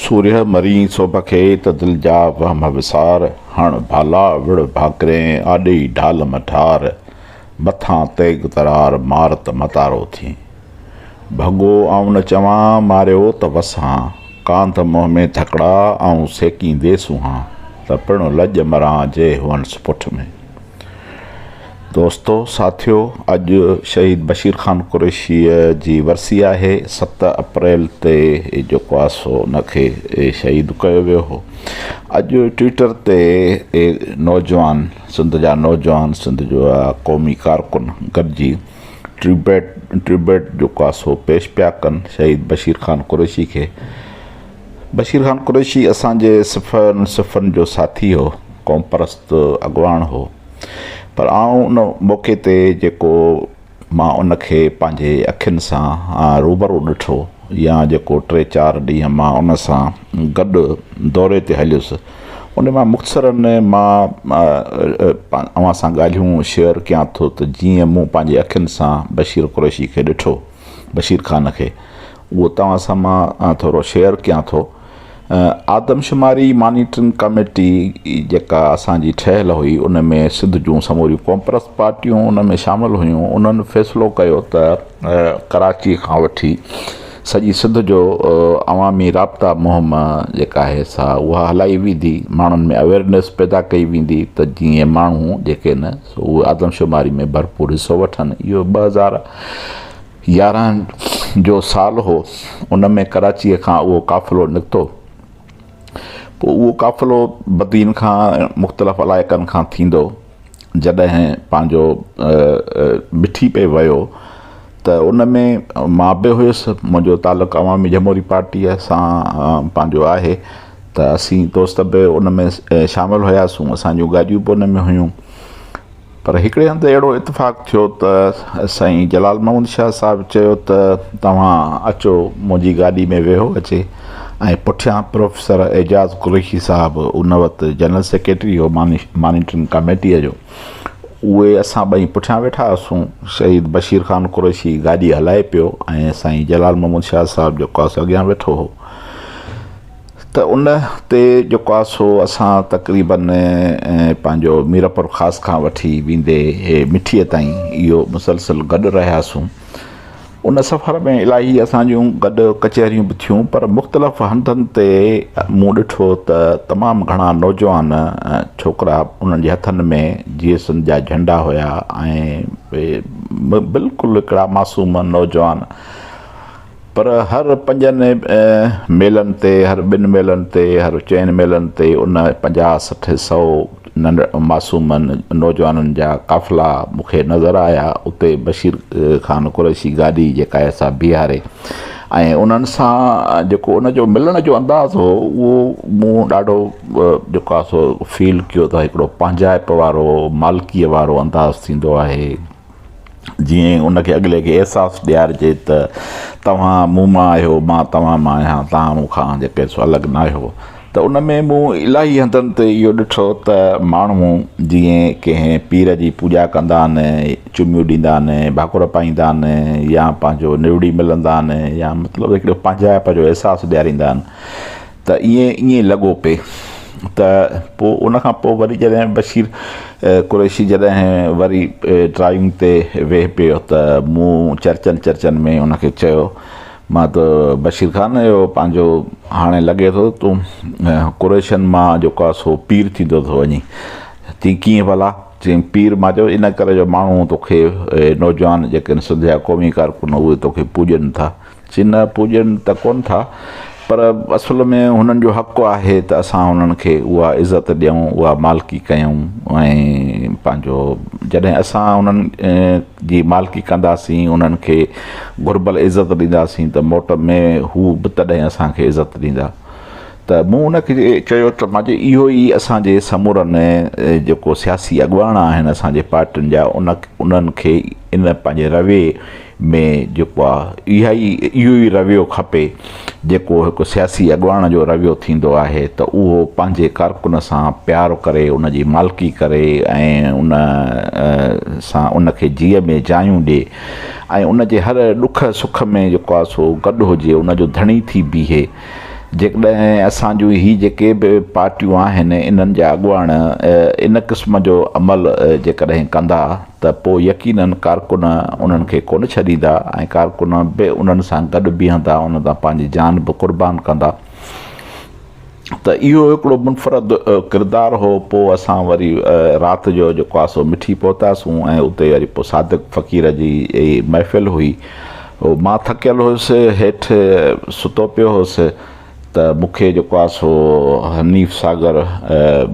سورهيه مرين سوڀ کي ته دل جا وهم وسار، هڻ ڀالا وڙ ڀاڪرين، آڏي ڍال م ٺار، مٿان تيغ ترار، مار ته متارو ٿئين. ڀڳو آئون نه چوان، ماريو ته وسهان، ڪانڌ منهن ۾ ڌڪڙا، آئون سيڪيندي سونهان، ته پڻ لڄ مران، جي هئنس پٺ ۾. دوستو ساٿيو اڄ شهيد بشير خان قريشيء جي ورسي آهي 7 اپريل تي جيڪو آهي سو ان کي شهيد ڪيو ويو هو اڄ ٽوئٽر تي نوجوان سنڌ جا نوجوان سنڌ جو قومي ڪارڪن گڏجي ٽريبيٽ ٽريبيٽ جيڪو آهي سو پيش پيا ڪن شهيد بشير خان قريشي کي بشير خان قريشي اسان جي صفن صفن جو ساٿي هو، قومپرست اڳواڻ هو، پر آئون ان موقعي تي جيڪو مان ان کي پنهنجي اکين سان روبرو ڏٺو يا جيڪو ٽي چار ڏينهن مان ان سان گڏ دوري تي هليس، ان مان مختصرن مان اوهان سان ڳالهيون شيئر ڪيان ٿو ته جيئن مون پنهنجي اکين سان بشير قريشي کي ڏٺو، بشير خان کي. اهو توهان سان مان ٿورو شيئر ڪيان ٿو. آدمشماري مانيٽرنگ ڪميٽي جيڪا اسان جي ٺهيل هئي ان ۾ سنڌ جون سموريون قومپرست پارٽيون ان ۾ شامل هيون انهن فيصلو ڪيو ته ڪراچي کان وٺي سڄي سنڌ جو عوامي رابطا مهم جيڪا آهي سا اها هلائي ويندي ماڻهن ۾ اويرنيس پيدا ڪئي ويندي ته جيئن ماڻهو جيڪي آهن سو اهي آدمشماري ۾ ڀرپور حصو وٺن اهو 2000 11 جو سال هو، ان ۾ ڪراچيء کان اهو قافلو نڪتو. پوء اهو قافلو بدين کان مختلف علائقن کان ٿيندو جڏهن پنهنجو مٺي پئي ويو ته ان ۾ مان به هيس، منهنجو تعلق عوامي جمهوري پارٽيء سان پنهنجو آهي ته اسين دوست به ان ۾ شامل هياسون، اسان جون گاڏيون به ان ۾ هيون. پر هڪڙي هنڌ اهڙو اتفاق ٿيو ته سائين جلال محمد شاهه صاحب چيو ته توهان اچو منهنجي گاڏي ۾ ويهو اچي ۽ پٺيان پروفيسر اعجاز قريشي صاحب ان وقت جنرل سيڪريٽري هو مانيٽرنگ ڪميٽيء جو اهي اسان ٻئي پٺيان ويٺا هئاسون شهيد بشير خان قريشي گاڏي هلائي پيو ۽ سائين جلال محمد شاهه صاحب جيڪو آهي سو اڳيان ويٺو هو ته ان تي جيڪو آهي سو اسان تقريبن پنهنجو ميرپور خاص کان وٺي ويندي مٺيء تائين اهو مسلسل گڏ رهياسون. ان سفر ۾ الاهي اسان جون گڏ ڪچهريون به ٿيون پر مختلف هنڌن تي مون ڏٺو ته تمام گهڻا نوجوان ڇوڪرا انهن جي هٿن ۾ جيئي سنڌ جا جهنڊا هيا ۽ بلڪل هڪڙا معصوم نوجوان پر هر پنجن ميلن تي، هر ٻن ميلن تي، هر چئن ميلن تي ان پنجاهه، سٺ، سئو ننڍ معصومن نوجوانن جا قافلا مون کي نظر آيا. اتي بشير خان قريشي گاڏي جيڪا آهي سا بيهاري ۽ انهن سان جيڪو ان جو ملڻ جو انداز هو اهو مون ڏاڍو جيڪو آهي سو فيل ڪيو ته هڪڙو پنهنجائپ وارو مالڪيء وارو انداز ٿيندو آهي. جيئن ان کي اڳلي کي احساس ڏيارجي ته توهان مون مان آهيو، مان توهان مان آهيان، توهان مون کان جيڪي سو الڳ نه آهيو ته ان ۾ مون الاهي هنڌن تي اهو ڏٺو ته ماڻهو جيئن ڪنهن پير جي پوڄا ڪندا آهن، چميون ڏيندا آهن، ڀاڪر پائيندا آهن يا پنهنجو نوڙي ملندا آهن يا مطلب هڪڙو پنهنجائپ جو احساس ڏياريندا آهن. ته ائين ائين لڳو پئي ته پوء ان کان پوء وري جڏهن بشير قريشي جڏهن وري ڊرائيونگ تي ويهه پيو ته مون چرچن چرچن ۾ ان کي چيو مان ته بشير خان اهو پنهنجو هاڻي لڳي ٿو تون قريشن مان جيڪو آهي سو پير ٿيندو ٿو وڃين چئي ڪيئن ڀلا چيائين پير مان چيو ان ڪري جو ماڻهو توکي نوجوان جيڪي سنڌ جا قومي ڪارڪن اهي توکي پوڄن ٿا چي نه پوڄين ته ڪونه ٿا پر اصل ۾ هنن جو حق آهي ته اسان هنن کي اها عزت ڏيون اها مالڪي ڪيون ۽ پنهنجو جڏهن اسان انهن جي مالڪي ڪنداسين انهن کي گهربل عزت ڏينداسين ته موٽ ۾ هو به تڏهن اسان کي عزت ڏيندا ته مون ان کي چيو ته مان چيو اهو ئي اسان جي سمورن جيڪو سياسي اڳواڻ آهن اسان جي پارٽين جا ان انهن کي ان پنهنجي رويي ۾ جيڪو آ اها ئي اهو ئي رويو کپي جيڪو هڪ سياسي اڳواڻ جو رويو ٿيندو آهي ته اهو پنهنجي ڪارڪن سان پيار ڪري ان جي مالڪي ڪري ۽ ان سان ان کي جيء ۾ جايون ڏي ۽ ان جي هر ڏک سک ۾ جيڪو آ سو گڏ هجي ان جو ڌڻي ٿي بيهي. جيڪڏهن اسان جون هي جيڪي به پارٽيون آهن انهن جا اڳواڻ ان قسم جو عمل جيڪڏهن ڪندا ته پوء يقينن ڪارڪن انهن کي ڪونه ڇڏيندا ۽ ڪارڪن به انهن سان گڏ بيهندا انهن تان پنهنجي جان به قربان ڪندا ته اهو هڪڙو منفرد ڪردار هو پوء اسان وري رات جو جيڪو آهي سو مٺي پهتاسون ۽ اتي وري پوء صادق فقير جي محفل هئي مان ٿڪيل هيس، هيٺ ستو پيو هوس ته مون کي جيڪو آهي سو حنيف ساگر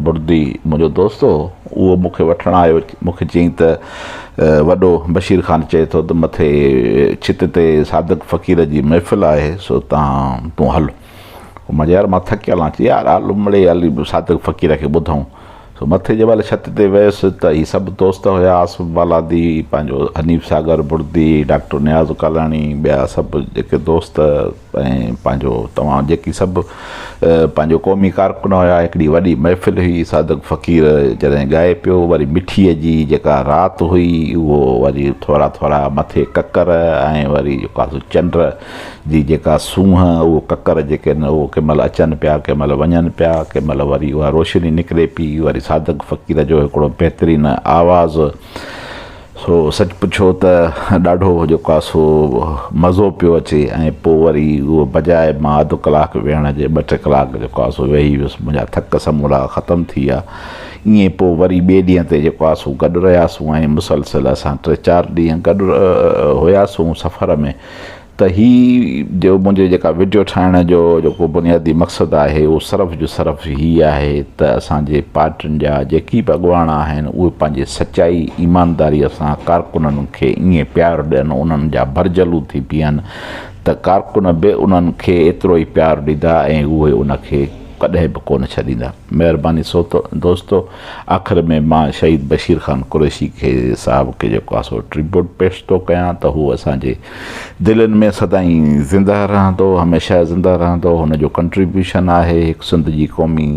بڙدي منهنجو دوست هو، اهو مون کي وٺڻ آيو. مون کي چيائين ته وڏو بشير خان چئي ٿو ته مٿي ڇت تي صادق فقير جي محفل آهي، سو تان تون هل. مان چيو يار مان ٿڪيل آهيان. چي يار هل مڙئي هلي صادق فقير کي ٻڌون. سو مٿي جنهن مهل ڇت تي ويس ته هي سڀ دوست هيا، آصف بالادي، پنهنجو حنيف ساگر بڙدي، ڊاڪٽر نياز ڪالاڻي، ٻيا سڀ جيڪي دوست ۽ پنهنجو توهان جيڪي سڀ پنهنجو قومي ڪارڪن هيا، هڪڙي وڏي محفل هئي، صادق فقير جڏهن ڳائي پيو، وري مٺيء جي جيڪا رات هئي اهو وري ٿورا ٿورا مٿي ڪڪر ۽ وري جيڪو آهي سو چنڊ جي جيڪا سونهن، اهو ڪڪر جيڪي آهن، اهو ڪنهن مهل اچن پيا، ڪنهن مهل وڃن پيا، ڪنهن مهل وري اها روشني نڪري پئي، وري صادق فقير جو هڪڙو بهترين آواز، سو سچ پڇو ته ڏاڍو جيڪو آهي سو مزو پيو اچي ۽ پوء وري اهو بجاء مان اڌ ڪلاڪ ويهڻ جي ٻه ٽي ڪلاڪ جيڪو آهي سو ويهي ويس، منهنجا ٿڪ سمورا ختم ٿي ويا. ائين پوء وري ٻئي ڏينهن تي جيڪو آهي سو گڏ رهياسون ۽ مسلسل اسان ٽي چار ڏينهن گڏ هياسون سفر ۾. ته هي جو منهنجي جيڪا وڊيو ٺاهڻ جو جيڪو بنيادي مقصد آهي اهو صرف جو صرف هي آهي ته اسان جي پارٽين جا جيڪي به اڳواڻ آهن اهي پنهنجي سچائي ايمانداري سان ڪارڪنن کي ائين پيار ڏين انهن جا ڀرجهلو ٿي بيهن ته ڪارڪن به انهن کي ايترو ئي پيار ڏيندا ۽ اهي ان کي ڪڏهن به ڪونه ڇڏيندا. مهرباني دوستو آخر ۾ مان شهيد بشير خان قريشي کي صاحب کي جيڪو آهي سو ٽريبيوٽ پيش ٿو ڪيان ته هو اسان جي دلين ۾ سدائين زنده رهندو هميشه زنده رهندو هن جو ڪنٽريبيوشن آهي هڪ سنڌ جي قومي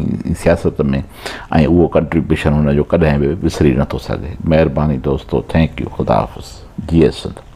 سياست ۾ ۽ اهو ڪنٽريبيوشن هن جو ڪڏهن به وسري نٿو سگهي مهرباني دوستو thank you خدا حافظ جيئي سنڌ.